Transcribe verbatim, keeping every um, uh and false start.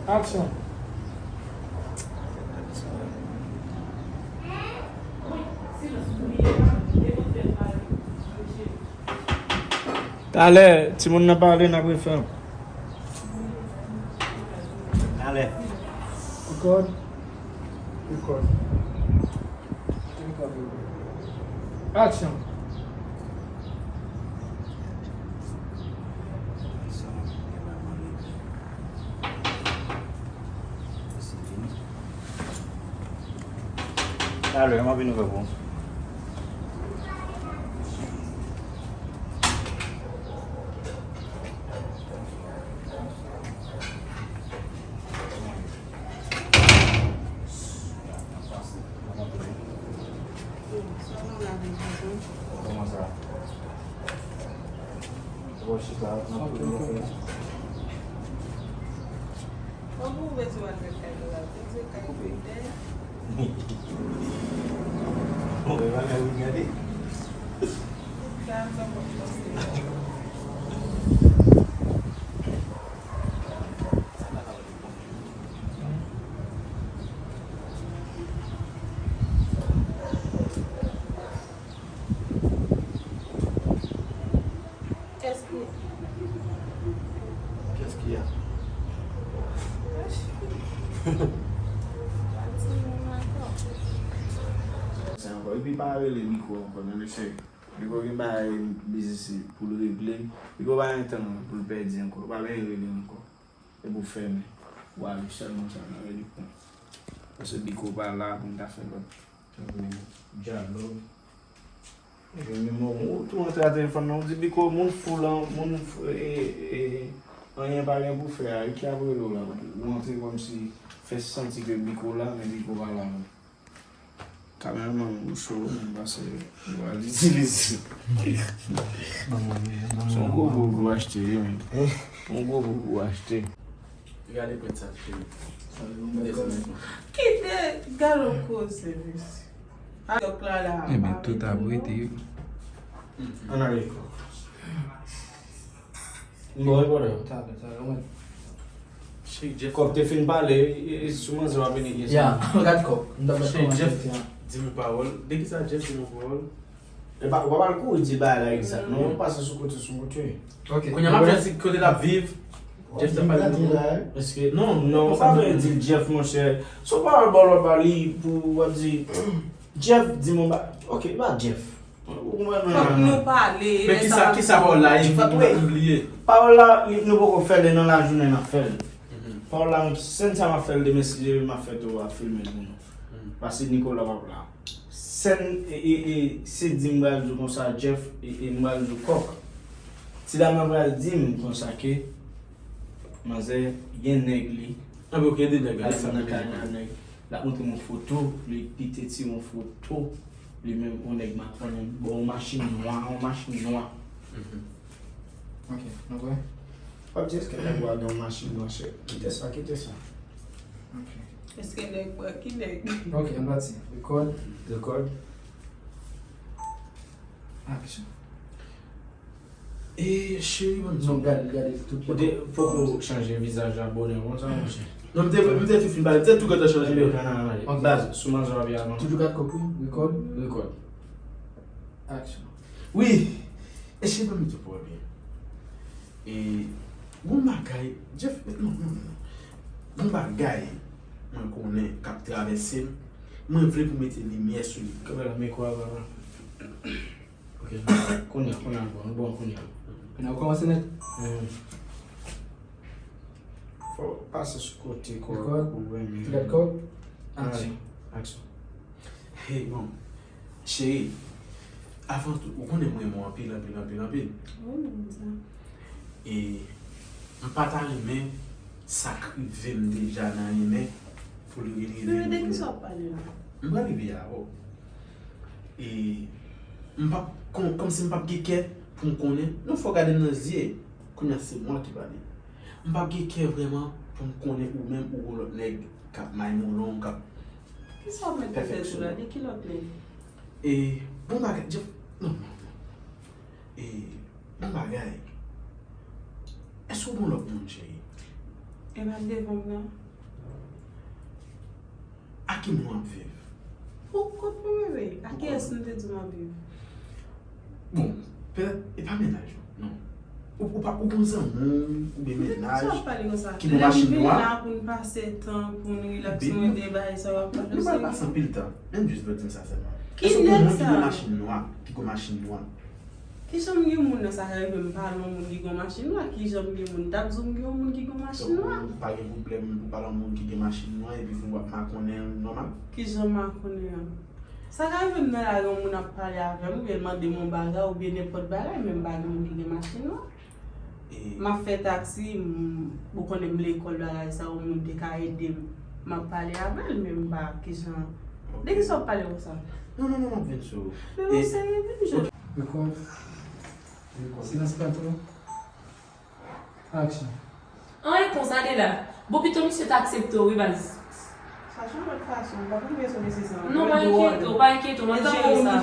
Aksyon. Talè, timoun nan pale, n ap refè l. Talè. Record. Record. Aksyon. Talè, m ap vin ouvè pou ou. Kòman sa? Bon, chita, n ap tou fè. Kòman ou bezwen al met kay la? Bezwen kay kote? Bon, e bagay ou gade. Sa, sa pòt pase. Kiyès ki? Kiyès ki a? Sa ankò. Epi pa rele Biko ankò, non, mesye. Biko gen bagay biznis pou l regle. Biko pa gen tan pou l pèdi ankò. Pa bezwen rele ankò. E pou fèmen. Ou ale sèlman sa nan rele pran. Paske Biko pa la pou n ta fè lòt. Dyalòg. Epi menm ou, ou tou antre a telefòn nan, ou di Biko, moun fou lan, moun fou, e, e, anyen pa gen pou fè a, e ki ap rele w la, ou antre kòmsi fè santi ke Biko la, men Biko pa la non. Kameramann ou cho, men pase, ou al itilize. Se yon gwo boul pou achte, wi, men. Se yon gwo boul pou achte. Gade pwent sa, cheri. Kite, gade yon koze, mesye. Ayok la la. Ebyen, tout ap rete, wi. Ann ale. Bon, e pwoblèm. Talè, talè, mwen. Cheri Jeff. Kòk te fin pale, e, e, sou manzè w ap vini gen sa. Ya, gad kòk. M t ap gad kòk. Cheri Jeff, di m yon pawòl. De kisa Jeff di m yon pawòl? E pa, w ap al kouri di bagay la egzak, non? Pase sou kote, sou kote. Ok. Kounye a m ap jwenn si kote l ap viv. Jeff t ap pale de nou. Èske, non, non, w pa bezwen di Jeff, monchè. Se yon pawòl bòlò ba li pou w ap di, Jeff, di m yon ba-, ok, e pa Jeff. Ou konprann mwen? Fòk nou pale. Men kisa, kisa pawòl la ye? M bliye. Pawòl la, li, nou poko fè l, e nan lajounen n ap fè l. Pawòl la, sèn sa m ap fè l demen, si Dye vle, m ap fè tou, ap filme l pou nou. Paske Nicolas p ap la. Sèn, e, e, e, se di m pral di w konsa, Jeff, e, e m pral di w kòk. Ti dam nan pral di m konsa ke manzè gen nèg li. Anben, ok, de nèg la, sa nan kay nan nèg. L ap montre m yon foto, li, li te tire yon foto, li menm, yon nèg m ap konnen, bon, yon machin nwa, yon machin nwa. Ok, nou prè? W ap di, èske nèg ou a gen yon machin nwa, chè? Kite sa, kite sa. Ok. Èske nèg, ki nèg? Ok, ann pati. Record. Record. Action. E, cheri, ban m di. Non, gade, gade tout. Ou te poko chanje vizaj la bonè konsa, monchè. Non, m te, m te tou fin pale, m te tou gentan chanje. Ok, nan, nan, nan. Ok. Baz, sou manzè w ap ye a non. Toujou gad kòk, wi. Record. Record. Action. Wi. E cheri, ban m di w pawòl byen. E, gon bagay, Jeff, non, non, non. Gon bagay, mwen konnen k ap travèse m. Mwen vle pou mete limyè sou li. Kanpe la, mikwo a, papa. Ok, kounye a, kounye a, bon, bon, kounye a. Kounye a, ou kòmanse nèt? Fò w pase sou kote kò. Dakò. Pou wè, men. Gad kò. Aksyon. Aksyon. Hey, bon. Cheri, avan tou, ou konnen m renmen w anpil, anpil, anpil, anpil. Wi, m renmen sa. E m pa ta renmen sa k rive m deja nan renmen pou li rive nou. Fere, de kisa w ap pale la? M pral rive a, o. E m p ap, kòm, kòmsi m p ap gen kè pou m konnen. Non, fò w gade m nan zye. Kounye a, se mwen ki pale. M p ap gen kè vrèman pou m konnen ou menm ou gon lòt nèg k ap may moulon, k ap. Kisa w ap met nan tèt ou la? De ki lòt nèg? E, bon bagay, Jeff, non, non, non. E, bon bagay. Èske w gon lòt moun, cheri? E pa devan m nan. A ki moun w ap viv? Pou kont mwen, bebe. A kiyès m te di m ap viv? Bon, petèt, e pa mennaj ou, non. Ou, ou pa, ou gon zanmi w, oubyen mennaj ki gon machin nwa? Pou n pase tan, pou n rilaks, nou ede bagay sa w ap pale. Nou pral pase anpil tan. Menm jis vle di m sa sèlman. Èske ou gon moun ki gon machin nwa? Ki gon machin nwa? Kijan m gen moun nan sa ka rive m pale yon moun ki gon machin nwa? Kijan m gen moun? M t ap di w m gen yon moun ki gon machin nwa. Ou pa gen pwoblèm pou pale yon moun ki gen machin nwa epi pou w ap makonnen l nòmal? Kijan makonnen an? Sa ka rive m nan lari yon moun ap pale avè m oubyen l mande m yon bagay oubyen nenpòt bagay men m pa gen moun ki gen machin nwa. M ap fè taksi, m, ou konnen m lekòl bagay sa, yon moun te ka ede m. M ap pale avè l, men m pa kijan. De kisa w ap pale konsa? Non, non, non, m ap vin sou ou. Men ou serye, vin jwenn. Rekò. Rekò. Silans plato. Action. Anyen konsa de la. Bon, pito misye ta aksepte w, wi, baz. Sa se yon lòt fason. M pa konn kiyès ou mesye sa. Non, pa enkyete w, pa enkyete w, m ap jere sa.